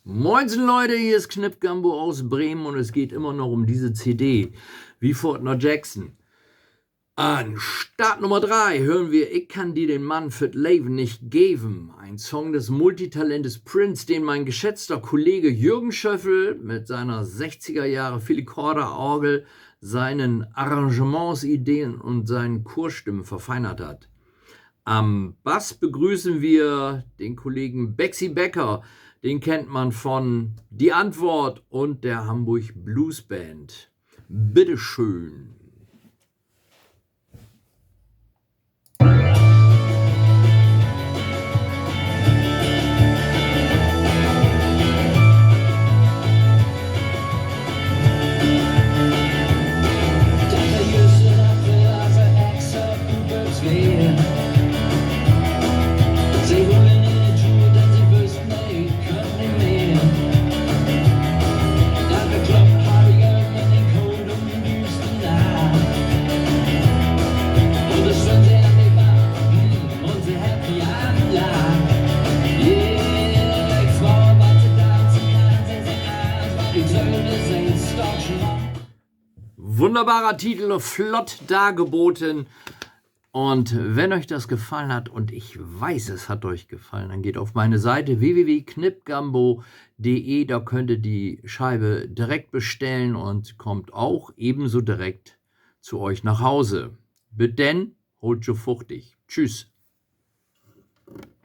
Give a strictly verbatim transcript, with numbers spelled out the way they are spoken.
Moinsen Leute, hier ist Knipp Gambo aus Bremen und es geht immer noch um diese C D. Wi fohrt na Jackson. An Start Nummer drei hören wir Ik kann dir den Mann för't Leven nicht geben. Ein Song des Multitalentes Prince, den mein geschätzter Kollege Jürgen Schöffel mit seiner sechziger Jahre Filicorda-Orgel, seinen Arrangementsideen und seinen Chorstimmen verfeinert hat. Am Bass begrüßen wir den Kollegen Bexy Becker. Den kennt man von Die Antwort und der Hamburg Blues Band. Bitteschön. Wunderbarer Titel, flott dargeboten. Und wenn euch das gefallen hat, und ich weiß, es hat euch gefallen, dann geht auf meine Seite w w w knippgambo punkt d e, da könnt ihr die Scheibe direkt bestellen und kommt auch ebenso direkt zu euch nach Hause. Bit denn, holt jo fuchtig. Tschüss.